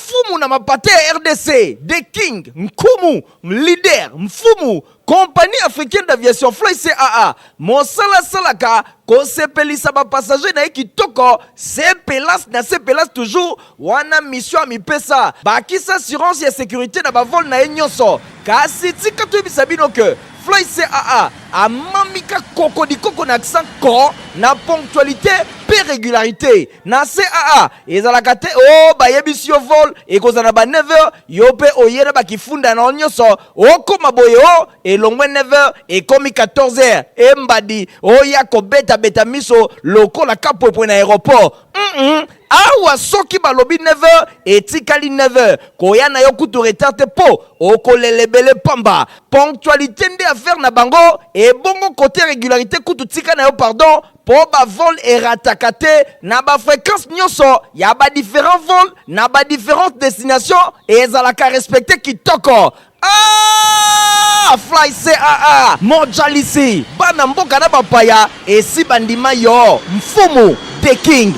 Mfumu na mapata ya rdc, The King, Nkumu, Leader, Mfumu, Compagnie Africaine d'Aviation Fly CAA, mosala asalaka kosepelisa ba passagers na ye kitoko, sepelas na sepelas toujours, wana mission amipesa, bakisa assurance ya securite na ba vol na ye nyonso. Kasi tika toyebisa bino que Fly CAA amamika kokodikoko na accent ko na ponctualite pe regularite. Na CAA ezalaka te o oh, bayebisi yo vol ekozala na ba 9h, yo pe oye na bakifunda na yo nyonso okoma boye o oh, elongwe 9h ekomi 14h embadi oya kobetabeta miso lokola kapwepwe na aeroport. Awa soki balobi 9h etikali 9h, koya na yo kutu retard te po okolela ebele pamba. Ponctualite nde affaire na bango, ebongo cote regularite kutu tika na yo pardon po ba vol erataka te na ba frequence nionso ya ba differents vols na ba differentes destinations ezalaka respecte kitoko. Ah! Fly CAA Mojalisi bana mboka na bapaya esi bandima yo mfumu the king.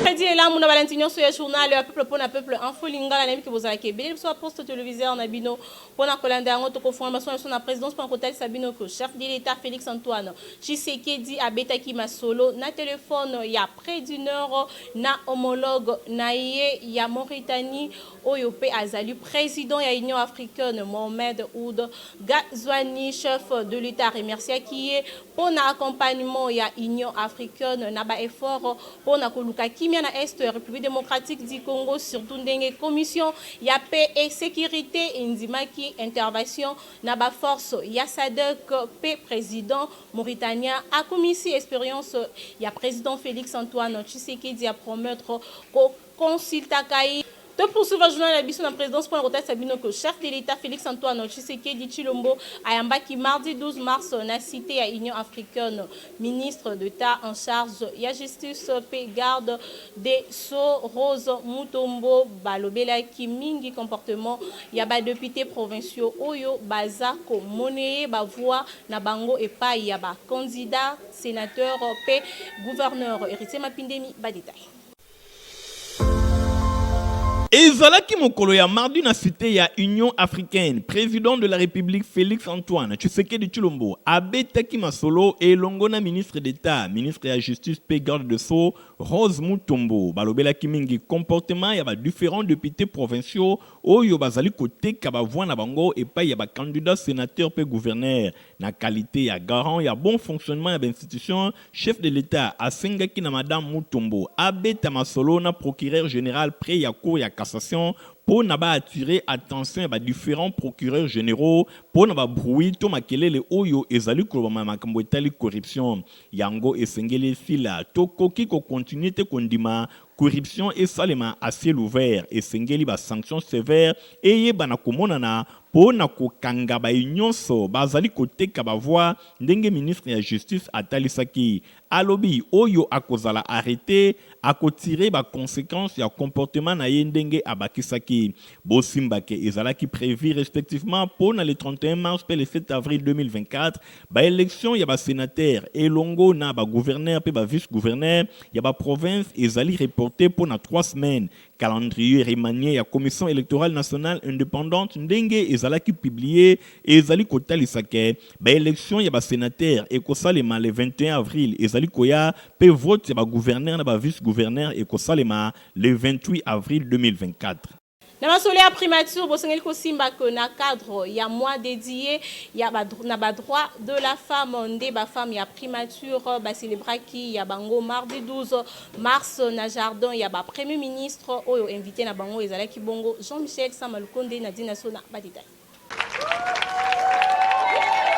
Fredi Elamu na balandi nyonso ya journal ya peuple pona peuple info lingala nayebi ke bozalaka ebele biso ba poste televiseur na bino pona kolanda yango tokofungola masolo na biso na presidence pona kotalisa bino ke chef de l'etat Felix Antoine Tshisekedi abetaki masolo na telephone ya près d'une heure na homologue na ye ya Mauritanie Oyo pe azali president ya Union africaine Mohamed Ould Ghazouani, chef de l'Etat a remerciaki ye po na accompagnement ya Union africaine na ba efforts po na koluka kimia na Est ya Republique democratique du Congo surtout ndenge commission ya paix et securite endimaki intervation na ba forces ya Sadc pe president mauritanien akumisi experience ya president Felix Antoine Tshisekedi a promettre ko consultaka ye. To poursuivre journal na biso na presidence pona kotalisa bino que chef de l'Etat Felix Antoine Tshisekedi Tshilombo ayambaki mardi 12 mars na cite ya Union africaine ministre d'Etat en charge ya justice pe garde des Sceaux Rose Mutombo. Balobelaki mingi comportement ya ba deputes provinciaux oyo baza ko monnayer ba voix na bango epayi ya ba candidats senateurs pe gouverneurs. Heritier Mapindemi ba details. Ezalaki mokolo ya mardi na cite ya Union africaine, president de la Republique Felix Antoine Tshisekedi Tshilombo abetaki masolo elongo na ministre d'Etat, ministre ya Justice mpe garde de Sceaux Rose Mutombo. Balobelaki mingi comportement ya ba differents deputes provinciaux oyo bazali koteka ba voix na bango epayi ya ba candidats senateurs mpe gouverneurs. Na qualite ya garant ya bon fonctionnement ya ba institutions, chef de l'Etat asengaki na Madame Mutombo abeta masolo na procureur general près ya Cour ya cassation mpo na ba attirer attention ya ba differents procureurs generaux mpo na ba bruits to makelele oyo ezali kolobama ya makambo etali corruption. Yango esengeli esila. Tokoki ko continuer te kondima corruption esalema à ciel ouvert. Esengeli ba sanctions severes eyebana komonana mpo na kokanga baye nyonso bazali koteka ba voix ndenge ministre ya Justice atalisaki. Alobi oyo akozala arreter ako tirer ba consequences ya comportement na ye ndenge abakisaki. Bosimba ke ezalaki prevu respectivement mpo na le 31 mars mpe le 7 avril 2024 ba elections ya ba senateurs elongo na ba gouverneurs mpe ba vice-gouverneurs ya ba provinces ezali reporter mpo na trois semaines. Calendrier remanier ya Commission electorale nationale independante ndenge ezalaki publier ezali kotalisa ke ba elections ya ba senateurs ekosalema le 21 avril ezali koya mpe vote ya ba gouverneurs na ba vice-gouverneurs ekosalema le 28 avril 2024. Na masolo ya primature, bosengeli kosimba que na cadre ya mois dedie ya ba na ba droits de la femme nde ba femmes ya primature ba celebraki ya bango mardi 12 mars na jardin ya ba premier ministre oyo invite na bango ezalaki bongo Jean-Michel Sama Lukonde na Dina Sona ba details.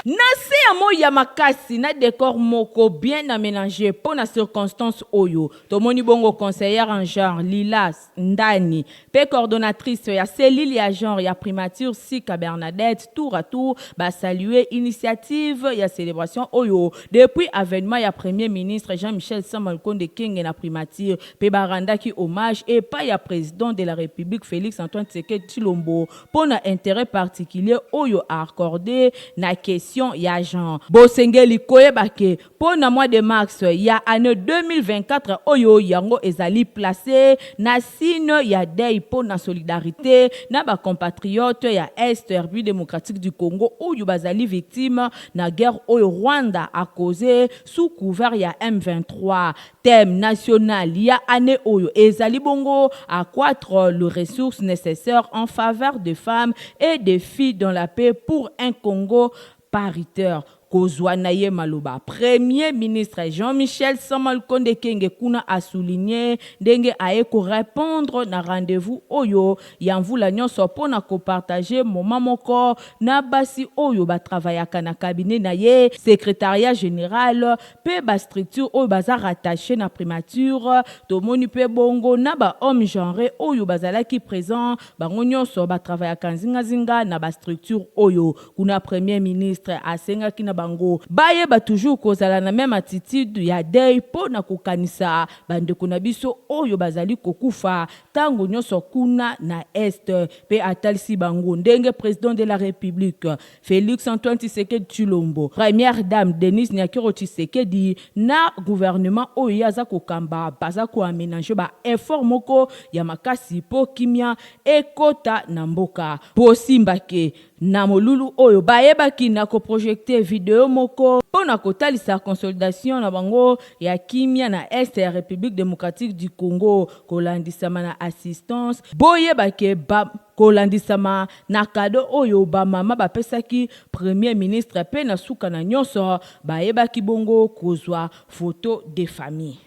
Na se ya moyi ya makasi na decor moko bien amenager mpo na circonstance oyo, tomoni bongo conseillère en genre Lilas Ndani mpe coordonnatrice ya cellule ya genre ya primature Sika Bernadette tour à tour ba saluer initiative ya celebration oyo depuis avènement ya Premier ministre Jean-Michel Sama Lukonde Kyenge na primature mpe ba rendaki hommage epayi ya President de la Republique Felix Antoine Tshisekedi Tshilombo mpo na interet particulier oyo a accorder na question. Question ya genre. Bosengeli koyeba ke mpo na mois de mars ya annee 2024 oyo, yango ezali place na signe ya deuil mpo na solidarite na ba compatriotes ya Est ya Republique democratique du Congo oyo bazali victimes na guerre oyo Rwanda a causer sous couvert ya M23. Thème national ya annee oyo ezali bongo Accroitre les ressources nécessaires en faveur des femmes et des filles dans la paix pour un Congo paritaire. Kozwa na ye maloba, Premier ministre Jean-Michel Sama Lukonde Kyenge kuna a souligner ndenge aye ko repondre na rendez-vous oyo ya mvula nionso mpo na ko partager moment moko na basi oyo ba travaillaka na cabinet na ye, secretariat general mpe ba structures oyo baza rattaches na primature. Tomoni mpe bongo na ba hommes genres oyo bazalaki presents, bango nionso ba travaillaka nzingazinga na ba structures oyo. Kuna Premier ministre asengaki na bango bayeba toujours kozala na meme attitude ya deuil mpo na kokanisa ba ndeko na biso oyo bazali kokufa tango nionso kuna na Est mpe atalisi bango ndenge President de la Republique Felix Antoine Tshisekedi Tshilombo, Première dame Denise Nyakeru Tshisekedi na gouvernement oyo ye aza kokamba baza ko amenager ba efforts moko ya makasi mpo kimia ekota na mboka. Bosimba ke na molulu oyo bayebaki na ko projecter video moko mpo na kotalisa consolidation na bango ya kimia na Est ya Republique democratique du Congo kolandisama na assistance. Boyeba ke ba Kolandisama na cadeau oyo ba mama bapesaki Premier ministre mpe na suka na nionso bayebaki bongo kozua photo de famille.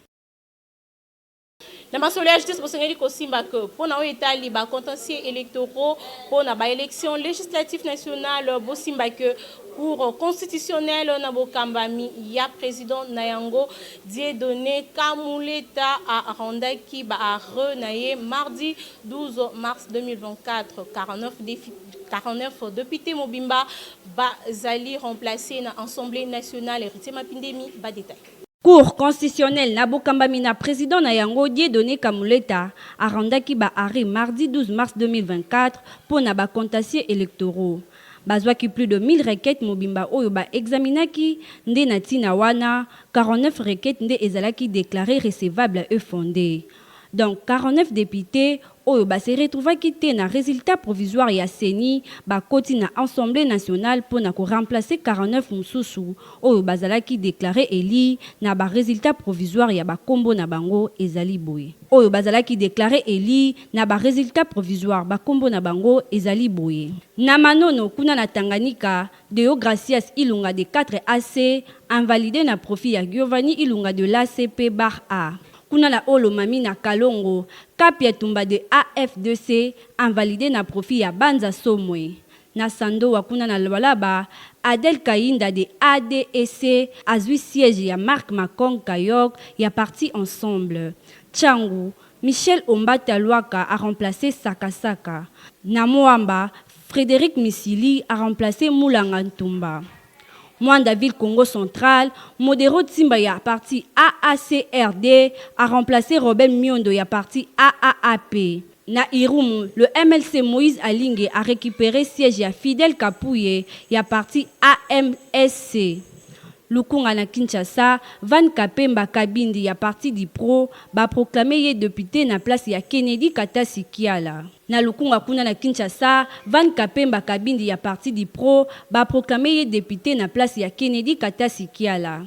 Na masolo ya justice, bosengeli kosimba que mpo na oyo etali ba contentieux electoraux mpo na ba elections legislatives nationales, bosimba que Cour constitutionnelle na bokambami ya president na yango Dieudonne Kamuleta a rendaki ba arrets na ye mardi 12 mars 2024. 49 deputes mobimba bazali remplacer na Assemblee nationale. Heritier Mapindemi, ba details. Cour constitutionnelle na bokambami na president na yango Dieudonne Kamuleta a rendaki ba arrets mardi 12 mars 2024 mpo na ba contentieux electoraux. Bazwaki plus de 1000 requetes mobimba oyo ba examinaki, nde na tina wana, 49 requetes nde ezalaki declarees recevables et fondees. Donc 49 deputes oyo ba se retrouvaki te na resultat provisoire ya ceni bakoti na Assemblee nationale mpo na ko remplacer 49 mosusu oyo bazalaki declares elus na ba resultats provisoires ya ba kombo na bango ezali boye. Oyo bazalaki declares elus na ba resultats provisoires ba kombo na bango ezali boye. Na Manono, kuna na Tanganyika, Deogracias Ilunga de 4 AC, invalide na profit ya Giovanni Ilunga de l'ACP barre A. Kuna na Haut-Lomami na Kalongo, Kapia Tumba de AFDC, invalide na profit ya Banza Somwe. Na Sandowa kuna na Lualaba, Adèle Kayinda de ADEC azui siège ya Marc Makong Kayok ya parti Ensemble. Tshangu, Michel Ombata Luaka a remplacer Saka Saka. Na Moamba, Frederic Misili a remplacer Mulanga Ntumba. Muanda ville Kongo central, Modero Tsimba ya parti AACRD a remplacer Robert Miondo ya parti AAAP. Na Irumu, le MLC Moïse Alingue a recuperer siège ya Fidèle Kapuye ya parti AMSC. Lukunga na Kinshasa, Van Kapemba Kabindi ya parti Dipro ba proclamer ye depute na place ya Kennedy Katasi Kiala. Na Lukunga kuna na Kinshasa, Van Kapemba Kabindi ya parti Dipro ba proclamer ye depute na place ya Kennedy Katasi Kiala.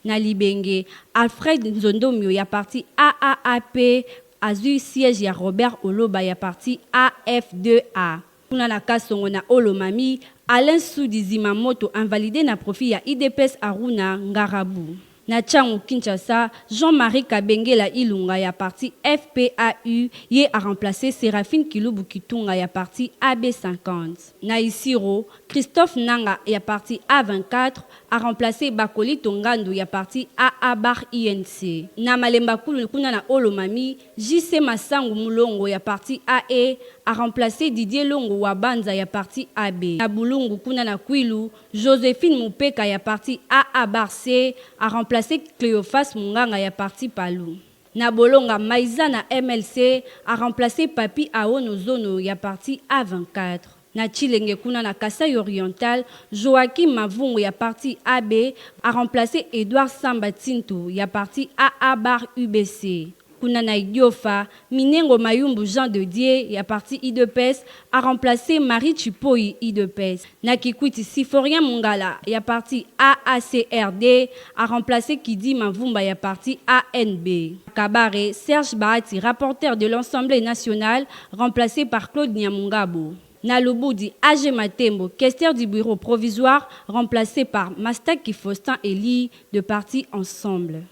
Na Libenge, Alfred Nzondomio ya parti AAAP azui siège ya Robert Oloba ya parti AF2A. Kuna na Kasongo na Haut-Lomami, Alain Sudi Zimamoto invalide na profit ya udps Aruna Ngarabu. Na Tshangu, Kinshasa, Jean-Marie Kabengela Ilunga ya parti FPAU ye a remplacer Seraphine Kilubu Kitunga ya parti AB 50. Na Isiro, Christophe Nanga ya parti A 24 a remplacer Bakolito Ngandu ya parti AA barre UNC. Na Malemba-Kulu kuna na Haut-Lomami, JC Masangu Mulongo ya parti AE a remplacer Didier Longo wa Banza ya parti AB. Na Bulungu kuna na Kwilu, Josephine Mupeka ya parti AA barre C a remplacer Cleophas Munganga ya parti Palu. Na Bolonga, Maiza na MLC a remplacer Papy Aono Zono ya parti A 24. Na Tshilenge kuna na Kasaï Oriental, Joachim Mavungu ya parti AB a remplacer Edouard Samba Tsintu ya parti AA barre UBC. Kuna na Idiofa, Minengo Mayumbu Jean de Dieu ya parti udps a remplacer Marie Tshipoyi, udps. Na Kikwit, Symphorien Mungala ya parti AACRD a remplacer Kidima Mvumba ya parti ANB. Kabare, Serge Bahati, rapporteur de l'Assemblée nationale, remplacé par Claude Nyamungabo. Na Lubudi, AG Matembo, questeur du bureau provisoire, remplacé par Mastaki Faustin Elie de parti Ensemble.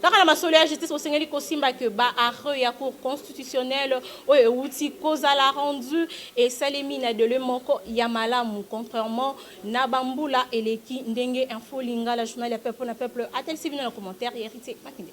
Kaka na masolo ya justice, osengeli kosimba ke ba arrêt ya Cour constitutionnelle oyo euti kozala rendu esalemi na délai moko ya malamu, contrairement na bambula eleki, ndenge Info Lingala, journal ya peuple na peuple, atelisi bino na commentaire ya Héritier Makinde.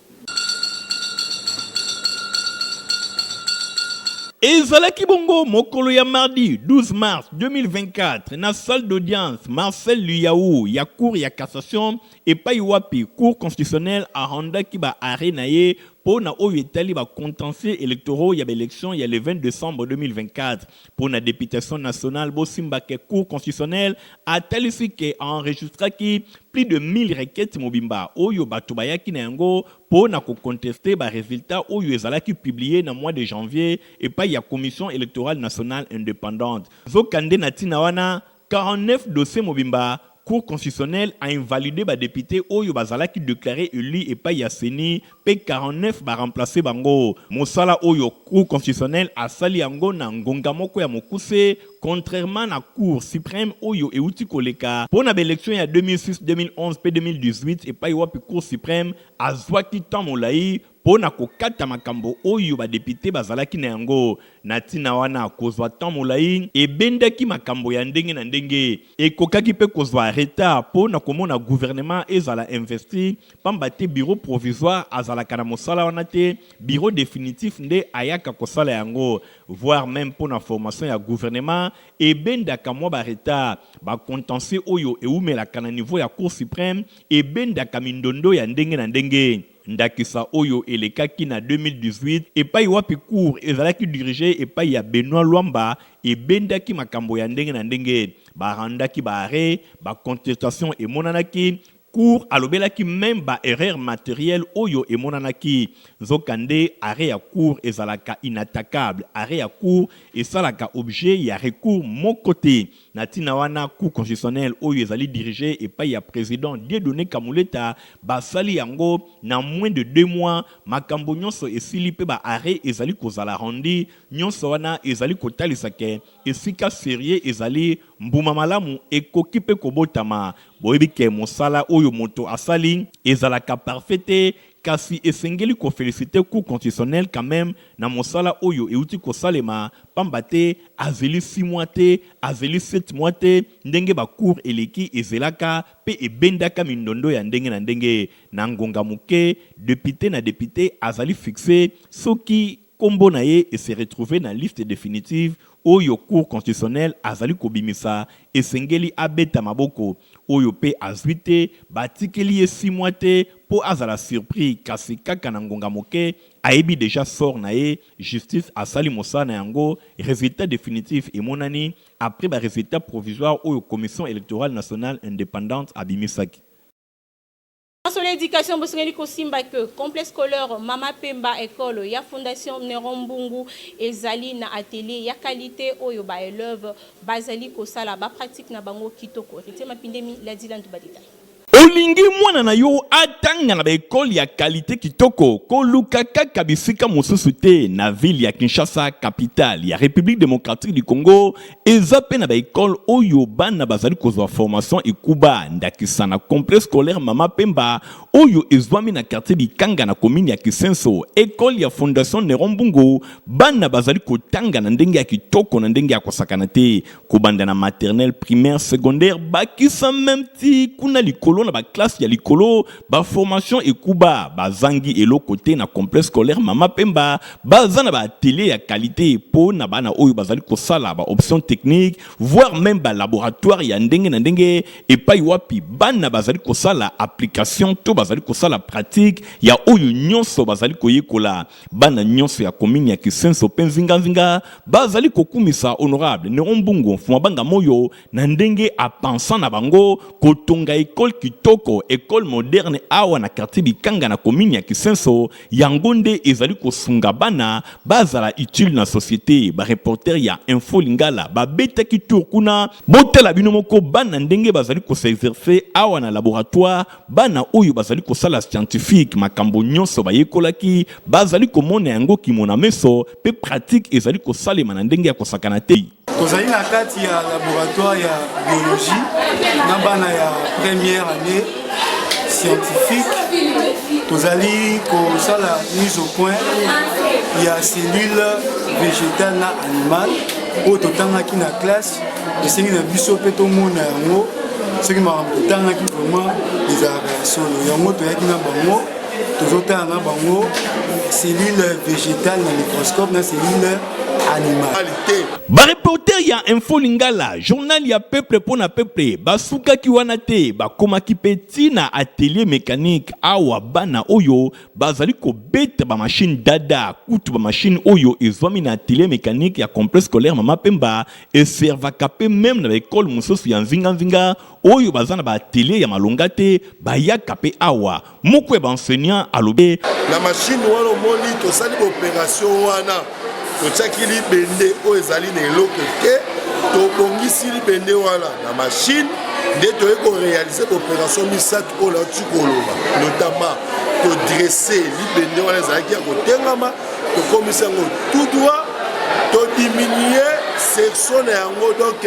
Ezalaki bongo mokolo ya mardi 12 mars 2024 na salle d'audience Marcel Luyau ya Cour ya cassation, epai wapi Cour constitutionnelle arendaki ba arrêt na ye mpo na oyo etali bacontentieux électoraux ya baélection ya le 20 décembre 2024 mpo na députation nationale. Bosimba ke Cour constitutionnelle atalisi ke enregistraki plus de 1000 requêtes mobimba oyo bato bayaki na yango mpo na kocontester barésultat oyo ezalaki publié na mois de janvier epai ya Commission électorale nationale indépendante. Nzokande na ntina wana, 49 dossier mobimba, Cour constitutionnelle a invalidé badéputé oyo bazalaki déclaré élu epai ya CENI, mpe 49 baremplace bango. Mosala oyo, Cour constitutionnelle asali yango na ngonga moko ya mokuse, contrairement na Cour suprême oyo euti koleka mpo na baélection ya 2006, 2011 mpe 2018, epai wapi Cour suprême azwaki temps molai mpo na kokata makambo oyo badéputé bazalaki na yango. Na ntina wana, kozwa temps molai ebendaki makambo ya ndenge na ndenge, ekokaki mpe kozwa retard mpo na komona gouvernement ezala investi, pamba te bureau provisoire azalaka na mosala wana te, bureau définitif nde ayaka kosala yango, voire même mpo na formation ya gouvernement ebendaka mwa baretard. Bacontentieux oyo ewumelaka na niveau ya Cour suprême ebendaka mindondo ya ndenge na ndenge. Ndakisa oyo elekaki na 2018, epai wapi cour ezalaki dirigé epai ya Benoit Lwamba, ebendaki makambo ya ndenge na ndenge. Barandaki baarrêt, bacontestation emonanaki, cour alobelaki même baerreur matérielle oyo emonanaki. Nzokande arrêt ya cour ezalaka inattaquable, arrêt ya cour esalaka objet ya recours moko te. Na ntina wana, Cour constitutionnelle oyo ezali dirigé epai ya président Dieudonné Kamuleta basali yango na moins de 2 mois. Makambo nyonso esili mpe baarrêt ezali kozala rendu. Nyonso wana ezali kotalisa ke esika sérieux ezali, mbuma malamu ekoki mpe kobotama. Boyebi ke mosala oyo moto asali ezalaka parfait te, kasi esengeli koféliciter Cour constitutionnelle quand même na mosala oyo euti kosalema, pamba te azeli 6 mois te, azeli 7 mois te, ndenge bacour eleki ezelaka mpe ebendaka mindondo ya ndenge na ndenge. Na ngonga moke, député na député azali fixe soki nkombo na ye ese retrouve na liste définitive oyo Cour constitutionnelle azali kobimisa, esengeli abeta maboko. Oyo mpe azwi te, batikeli ye 6 mois te mpo azala surpris, kasi kaka na ngonga moke ayebi déjà sort na ye. Justice asali mosala na yango, résultat définitif emonani après barésultat provisoire oyo Commission électorale nationale indépendante abimisaki. Sur l'éducation, bosengeli kosimba ke complexe scolaire Mama Pemba, école ya Fondation Néron Mbungu, ezali na atelier ya qualité oyo baélève bazali kosala bapratique na bango kitoko. Héritier Mapindemi ladilandu badétail. Olingi mwana na yo atanga na baécole ya qualité kitoko, koluka kaka bisika mosusu te. Na ville ya Kinshasa, capitale ya République démocratique du Congo, eza mpe na baécole oyo bana bazali kozwa formation ekuba, ndakisa na complexe scolaire Mama Pemba oyo ezwami na quartier Bikanga na commune ya Kisenso, école ya Fondation Néron Mbungu. Bana bazali kotanga na ndenge ya kitoko, na ndenge ya kosakana te, kobanda na maternelle, primaire, secondaire, bakisa même ti kuna likolo. masolo na ba classe ya likolo, ba formation ekuba, bazangi eloko te na complexe scolaire Mama Pemba, baza na ba atelier ya qualité po na bana oyo bazali kosala ba option technique, voire même ba laboratoire ya ndenge na ndenge epai wapi bana bazali kosala application to bazali kosala pratique ya oyo nyonso bazali koyekola. Bana nyonso ya commune ya Kisenso mpe nzinganzinga bazali kokumisa honorable Neron Mbungu Mfuma Banga Moyo na ndenge apensa na bango kotonga ekole kitoko, ekole moderne awa na quartier Bikanga na commune ya Kisenso. Yango nde ezali kosunga bana bazala utile na societe. Ba reporter ya Info Lingala babetaki tour kuna. Botala bino moko bana ndenge bazali ko s'exercer awa na laboratoire. Bana oyo bazali kosala scientifique, makambo nyonso bayekolaki bazali komona yango kimona meso pe pratique ezali kosalema na ndenge ya kosakana te. Tozali na kati ya laboratoire ya biologie na bana ya première année scientifique. Tozali kosala mise au point ya cellule végétale na animale oyo totangaki na classe. Esengi na biso mpe tomona yango soki makambo totangaki vraiment ezalaka ya solo. Yango toyaki na bango, tozotala na bango cellule végétale na microscope na cellule animale. Ba reporter ya Info Lingala, journal ya peuple mpo na peuple, basukaki wana te, bakomaki mpe ti na atelier mecanique. Awa bana oyo bazali kobeta ba machine dada, kutu ba machine oyo ezwami na atelier mecanique ya complexe scolaire Mama Pemba eservaka mpe meme na ba ecole mosusu ya nzinganzinga oyo baza na ba atelier ya malonga te, bayaka mpe awa. Moko ya ba enseignants alobi. Na machine wana omoni tosali ba operation wana, totiaki libende oyo ezali na eloko te, tobongisi libende wana na machine nde toye korealize ba operation misato oyo nauti koloba, notamment todresse libende wana ezalaki ya kotengama, tokomisi yango tout droit, todiminue section na yango, donc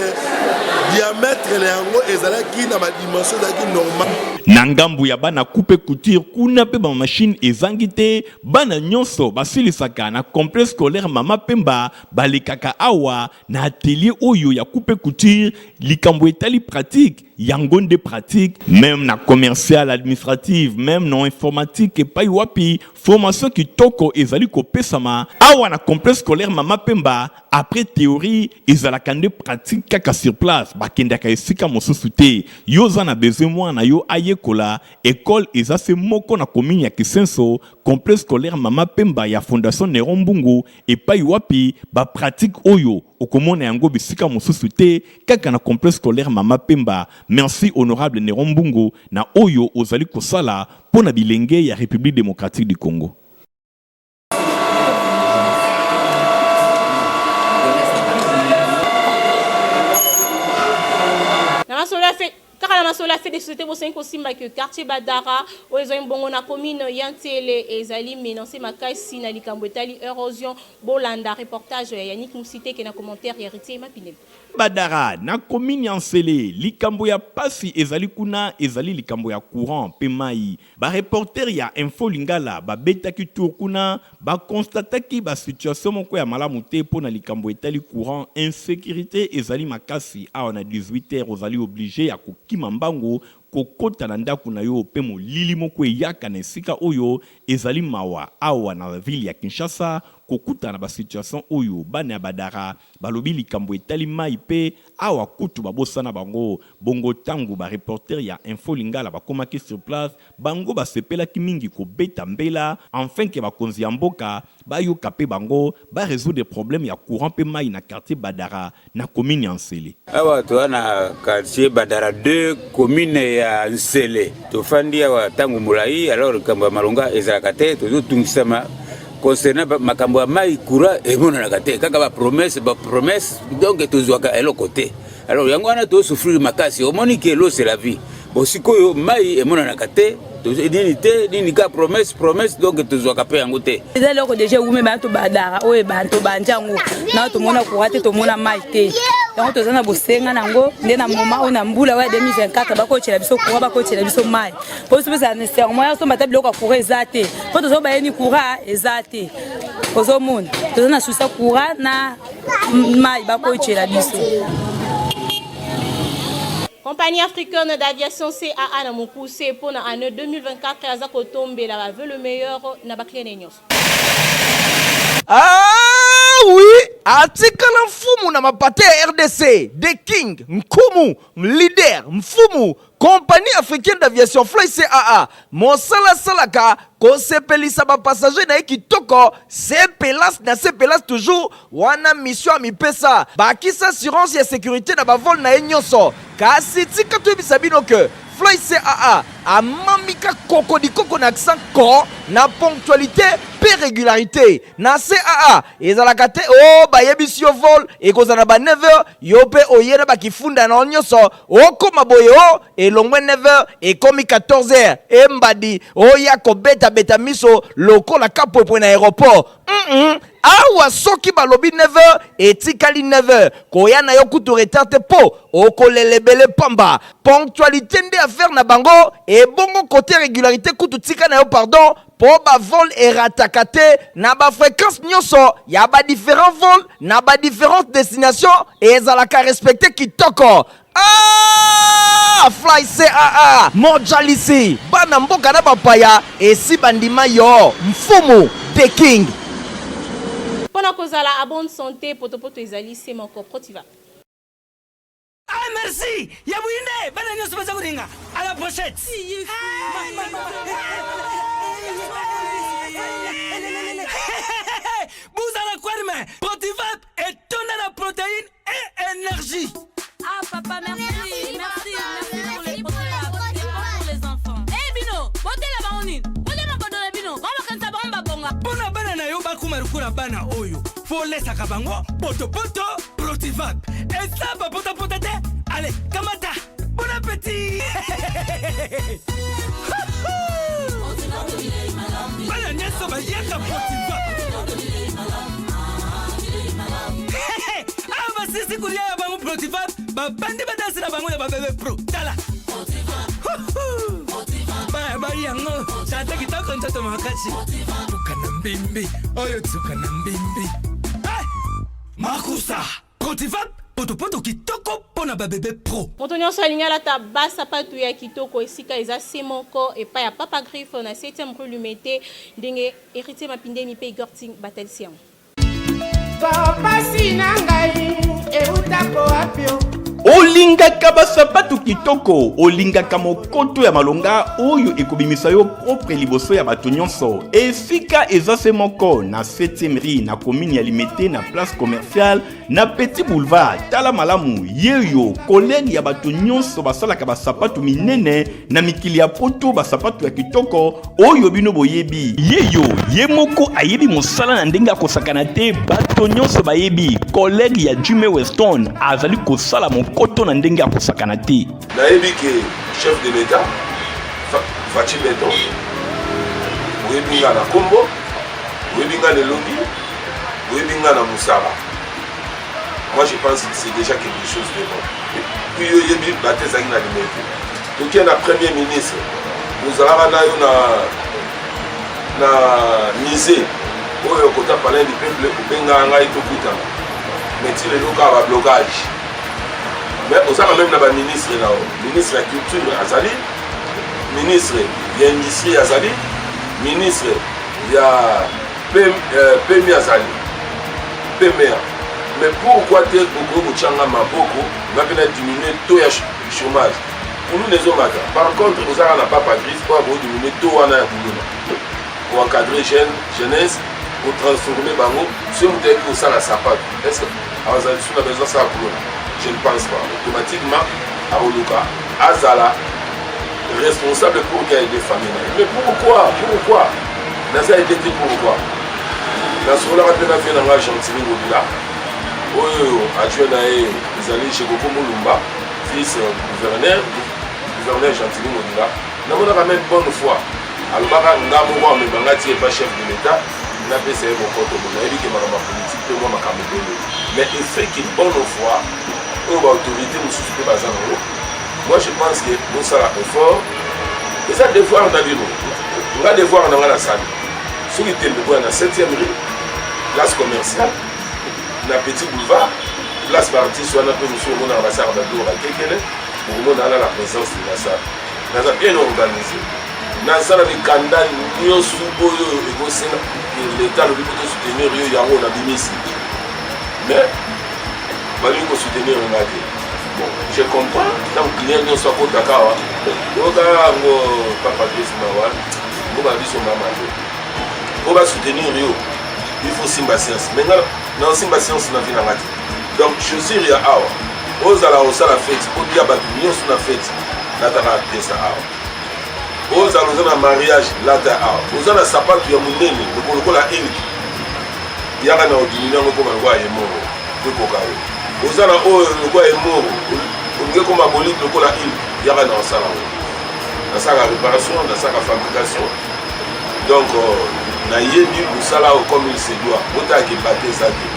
diamètre na yango ezalaki na badimension ezalaki normal. Na ngambo ya bana coupe couture kuna pe ba machine ezangi te, bana nyonso basilisaka na complexe scolaire Mama Pemba balekaka awa na atelier oyo ya coupe couture, likambo etali pratique yango nde pratique, meme na commercial administrative, meme na informatique epai wapi formation kitoko ezali kopesama awa na complexe scolaire Mama Pemba. Après théorie ezalaka nde pratique kaka sur place, bakendaka esika mosusu te. Yo oza na besoin mwana na yo ayekola, ecole eza se moko na commune ya Kisenso, complexe scolaire Mama Pemba ya fondation Neron Mbungu, epai wapi ba pratique oyo okomona yango bisika mosusu te kaka na complexe scolaire Mama Pemba. Merci honorable Neron Mbungu na oyo ozali kosala mpo na bilenge ya Republique democratique du Congo. Na masolo ya fe kaka na masolo ya fait de société, bosengi kosimba ke quartier Badara oyo ezwami bongo na commune ya Nsele ezali menance makasi na likambo etali erosion. Bolanda reportage ya Yannick Musiteke na commentaire ya Héritier Mapinel. Badara, na commune ya Nsele, likambo ya pasi ezali kuna ezali likambo ya courant pe mayi. Ba reporters ya Info Lingala babetaki tour kuna, ba constataki ba situation moko ya malamu te mpo na likambo etali courant, insecurite ezali makasi awa na 18 heures ozali oblige ya kokima mbangu kokota na ndaku na yo mpe molili moko eyaka na esika oyo ezali mawa awa na ville ya Kinshasa kokutana na ba situation oyo bana ya Badara balobi likambo etali mayi mpe awa kutu babosana bango. Bongo tango ba reporters ya Info Lingala bakomaki sur place, bango basepelaki mingi kobeta mbela enfin que bakonzi ya mboka bayoka pe bango, ba resoudre problème ya courant pe mayi na quartier Badara na commune ya Nsele. Awa toza na quartier Badara 2 commune ya Nsele. Tofandi awa tango molayi, alors likambo ya malonga ezalaka te, tozotungisama concernant makambo ya mayi, courant emonanaka te, kaka ba promesse, ba promesse, donc tozwaka eloko te. Alors yango wana to souffrir makasi, omoni ke l'eau c'est la vie. Bon sikoyo mai emonanaka te, nini te, nini ka promesse promesse, donc tozwaka pe yango te. Eza eloko deja ewume bana tobadara oyo ebanda tobandi yango na tomona courant te, tomona mai te, yango toza na bosenga na yango nde na moment oyo na mbula oyo ya 2024 bakotyela biso courant, bakotyela biso mai po biso pesa nécessairement ya somba ata biloko ya courant eza te, po tozo bayeni courant eza te, ozomona toza na souci ya courant na mai bakotyela biso. Compagnie africaine d'aviation CAA na mokuse mpo na annee 2024 aza kotombela ba vœux le meilleur na ba clients na ye nyonso. Ah oui, atikala mfumu na mapate ya RDC, The King, Nkumu, leader, mfumu, Compagnie africaine d'aviation Fly CAA, mosala asalaka kosepelisa ba passagers na ye kitoko, sepelas na sepelas toujours, wana mission amipesa, bakisa assurance ya securite na ba vol na ye nyonso. Kasi tika toyebisa bino que Fly CAA amamika kokodikoko na accent ko na ponctualite pe regularite. Na CAA ezalaka te oh bayebisi yo vol ekozala na ba 9 heures yo pe oye na ba kifunda na yo nyonso okoma boye oh elongwe 9 heures ekomi 14 heures embadi oya kobeta beta miso lokola kapwepwe na aeroport mm -mm. Awa soki balobi 9 heures etikali 9 heures koya na yo kutu retard te po okolela ebele pamba ponctualite nde affaire na bango ebongo cote regularite kutu tika na yo pardon Po ba vol erataka te na ba frequences nionso ya ba differents vols na ba differentes destinations ezalaka respecter kitoko. Ah! Fly CAA Mojalisi bana mboka na bapaya esi bandima yo mfumu the king. Pona kozala à bonne sante potopoto ezali se moko Protiva. Ah merci ya buyinde bana nyonso baza kolinga à la pochette. Buzala kwerme Protivap etonda na protéine et énergie. Ah papa merci merci merci pour les Protivap c'est bon pour les enfants. Eh bino botela bango nini? Bolia makodo na bino bango bakanisa bango babonga. Pona bana na yo bakoma lokola bana oyo folesaka bango potopoto Protivap eza bapotapota te ale kamata bon appétit bana nyonso baliaka Protivap awa basisi kolia ya bango Protivap babandi badansi na bango ya babebe pro tala baya bai yango tata kitoko nzoto makasi tuka na mbimbi oyo tuka na mbimbi Makusa Protivap potopoto kitoko mpo na ba bebe pro. Moto nionso alingi alata ba sapatu ya kitoko esika eza se moko epai ya Papa Griffe na septième rue Limete ndenge Heritier Mapindemi pe Igor Ting batalisi yango. Pasi na ngai eutako wapi o? Olingaka ba sapatu kitoko, olingaka mokoto ya malonga oyo ekobimisa yo propre liboso ya bato nyonso. Esika eza se moko na 7e rue na commune ya Limete na place commerciale na Petit Boulevard. Tala malamu, yeyo collègue ya bato nyonso basalaka ba sapatu minene na mikili ya poto, ba sapatu ya kitoko oyo bino boyebi. Yeyo ye moko ayebi mosala na ndenge ya kosakana te, bato nyonso bayebi collègue ya Jimmy Weston azali kosala mokoto na ndenge ya kosakana te. Nayebi ke chef de l'Etat Fatshi Beton, oyebi nga na kombo, oyebi nga na elongi, oyebi nga na mosala. Moi je pense que c'est déjà quelque chose de bon. Puis yo oyebi bato ezalaki na limete. Toke na premier ministre, ozalaka na yo na na musée oyo kota palais du peuple obengaka ngai tokutana mais ti lelo kaka ba blocage mais oza quand même na ba ministre na yo ministre ya culture azali ministre ya industrie azali ministre ya pmi euh, azali pma mais pourquoi te okoki kotya nga maboko nga mpe na diminue taux ya chômage kuluna ezomata par contre ozalaka na papa griffe oyo akoki diminue taux wana ya kuluna koencadre jeune jeunesse kotransforme bango soki moto ayebi kosala sapato est ce que azala lisusu na besoin asala kuluna je ne pense pas automatiquement akoluka azala responsable pour qu'il aide famille na ye mais pourquoi pourquoi naza aide te pourquoi nasololaka mpe na vie na ngai gentili ngobila oyo adjoint na ye ezali jekoko molumba vice gouverneur gouverneur gentili ngobila namonaka meme bonne foi Alobaka nga moko amema nga ti epa chef de l'etat napesa ye mokoto bo nayebi ke makambo ya politique mpe mwa makambo ebele mais effet ki bonne foi oyo ba autorité mosusu mpe baza nango moi je pense que bosala effort eza devoir na bino nga devoir na nga nasali soki tembe boya na 7e rue place commerciale na petit boulevard place baartiste wana mpe mosusu omonaka basalaka babiloko bakekele. Bokomona wana na présence de la salle. Naza bien organisé. Naza na mikanda nyonso oyo ekosenga l'État alobi po tosoutenir yo yango nabimisi. Mais balingi kosoutenir nga te. Bon, je comprends ntango client nyonso akotaka awa oyoka yango papa Patrice mawa mboka na biso mama te mpo basoutenir yo il faut simba science mais nga naosimba science na vie na nga te. Donc chaussure ya awa ozala osala feti otia bato nyonso na feti lataka pièce awa. Ozala oza na mariage lata awa. Oza na sapatu ya monene lokolo lokola eliki yaka na odimini yango ekoma lokola emoro ekoka yo. Oza na oyo lokola emoro olingi ekoma bolite lokola ilk yaka na osala yango. Nasalaka réparation, nasalaka fabrication. Donc nayebi mosala oyo comme il se doit. Botalaka ebate eza te.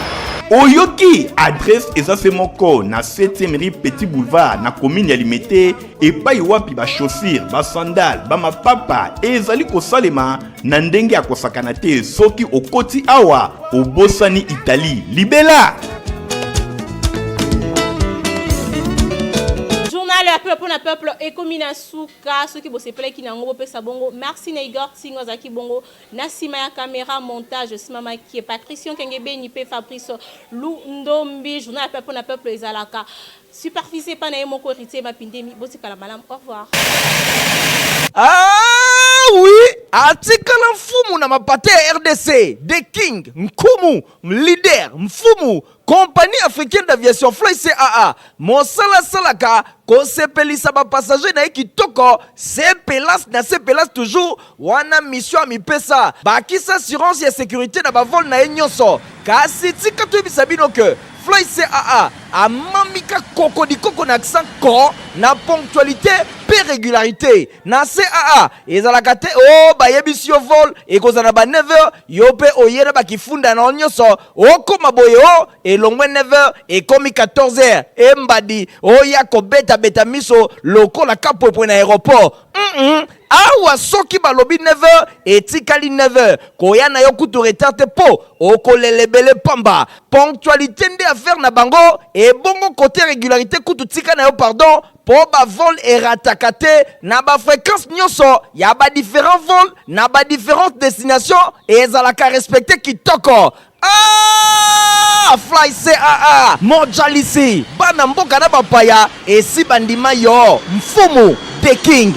Oyoki adresse eza se moko na 7e rue Petit Boulevard na commune ya Limete, epai wapi ba chaussures, ba sandales, ba mapapa ezali kosalema na ndenge ya kosakana te. Soki okoti awa obosani Italie libela. Journal ya peuple na peuple ekomi na suka. Soki bosepelaki na yango bopesa bongo merci na Igor Tsingo azalaki bongo na sima ya camera montage sima makie Patricio Nkengebeni pe Fabrice Lundombi. Journal ya peuple na peuple ezalaka supervisé pa na ye moko Héritier Mapindemi. Botikala malamu, au revoir. Ah oui, atikala mfumu na mapate ya RDC, The King, Nkumu, leader, mfumu, Compagnie africaine d'aviation Fly CAA, mosala asalaka kosepelisa ba passagers na ye kitoko, sepelas na sepelas toujours, wana mission amipesa, bakisa assurance ya securite na ba vol na ye nyonso. Kasi tika toyebisa bino que Fly CAA amamika kokodikoko na accent ko na ponctualite pe regularite. Na CAA ezalaka te oh bayebisi yo vol ekozala na ba 9 heures, yo pe oye na ba kifunda na yo nyonso okoma boye oh elongwe 9 heures ekomi 14 heures embadi oya kobeta beta miso lokola kapwepwe na aeroport. Awa soki balobi 9 heures etikali 9 heures, koya na yo kutu retard te po okolela ebele pamba. Ponctualite nde affaire na bango, ebongo cote regularite kutu tika na yo pardon po ba vol erataka te na ba frequences nionso ya ba differents vols na ba differentes destinations ezalaka respecte kitoko. Ah! Fly CAA Mojalisi bana mboka na bapaya esi bandima yo mfumu the king.